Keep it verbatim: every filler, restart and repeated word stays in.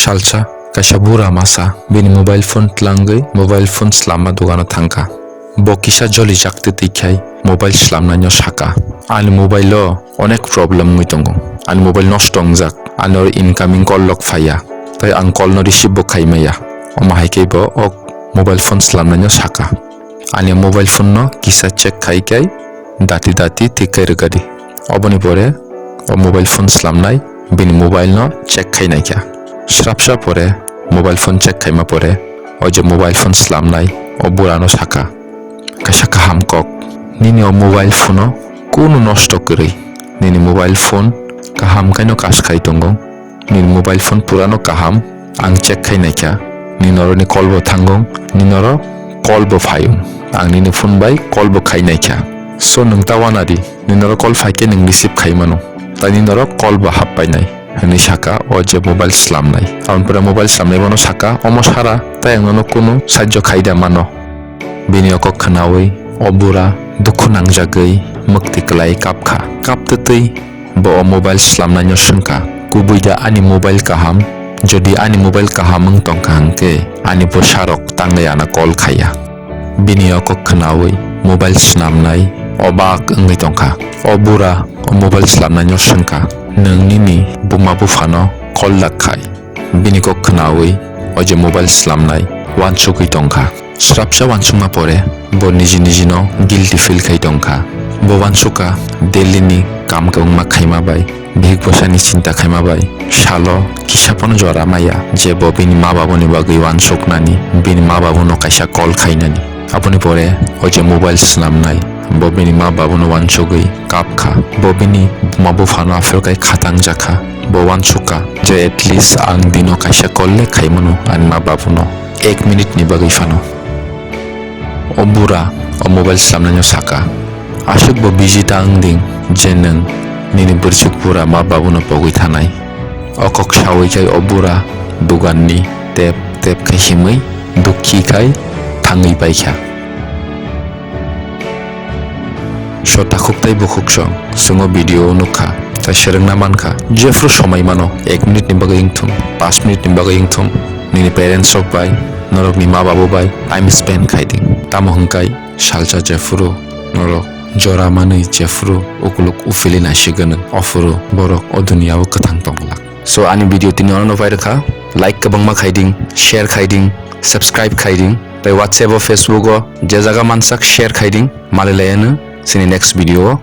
Salsa kaisa bura masa bini mobile phone tlangwi mobile phone slamma dogano thangkha. Bo kisa jolijak twi twi khai mobile slamnaino saka, "Ani mobile-o onek problem wngwi tongo. Ani mobile nosto wngjak, ani oro incoming call rok phaiya, tei ang call no receive bo khai maya." Omo hai khe bo o mobile phone slamnaino saka, "Ani mobile phone no kisa check khai khai dati dati thik khai rwgadi." Oboni pore o mobile phone slamnai bini mobile no check khai naikha. Srapsa pore mobile phone check khaima pore o je mobile phone slamnai o burano saka, "Kaisa kaham kok, nini o mobile phone-o kunu nosto kwrwi. Nini mobile phone kaham khaino kas khai tongo. Nini mobile phone purano kaham, ang check khai naikha. Nini oroni call bo thangong, nini oro call bo phaio. Ang nini phone bai call bo khai naikha. So nwng ta wanadi, nini oro call phaikhe nwng receive khai mano. Tai nini oro call bo hap painai," hwnwi saka o je mobile slamnai. Aboni pore mobile slamnai bono saka, "Omo sara, tai ang nono kunu sajjo khaida mano?" Bini o kok khwnawi o bura dukhu nangjagwi mwktwi kwlai kapkha. Kaptwtwi bo o mobile slamnaino swngkha, "Kubui da ani mobile kaham? Jodi ani mobile kaham wng tongkha hwnkhe ani bwsarok tangwi ano call khaiya." Bini o kok khwnawi mobile swnamnai obak wngwi tongkha. O bura o mobile slamnaino swngkha, "Nwng nini buma buphano call lak khai?" Bini kok khwnawi o je mobile slamnai uansugwi tongkha. Srapsa uansukma pore bo niji nijino guilty feel khai tongkha. Bo uansukha, daily-ni kam kwbangma khaima bai, bihik bwsani chinta khaima bai salo kisa phano jora maya je bo bini ma babuni bagwi uansuknani, bini ma babuno kaisa call khainani. Aboni pore o je mobile swnamnai, bo bini ma babuno uansugwi kapkha. Bo bini buma buphano aphuru khai khatang jakha. Bo uansukha je at least ang dino kaisa call le khaimano ani ma babuno, ek minute ni bagwi phano. O bura o mobile slamnaino saka, "Aswk bo busy ta wng ding je nwng nini bwrwswk bura ma babuno pogwi thanai." O kok sawi khai o bura duganni tep tep khe himwi dukhi khai thangwi paikha. So takhuk tei bukhuk song chwng o video o nukha, tai swrwngna mankha, jephru somai mano, ek minute ni bagwi wngthung, panch minute ni bagwi wngthung, nini parents rok bai, norokni ma babu bai time spend khai di. Tamo hwnkhai salsa jephru norok jora manwi jephru ukuluk uphili naisik gwnang, ophuru borok o duniya o kwthang tongglak. So ani video tini orano pai rwkha, like kwbangma khai ding, share khai ding, subscribe khai ding, tei WhatsApp o, Facebook o je jaga mansak share khai ding. Malai laiya no chini next video o.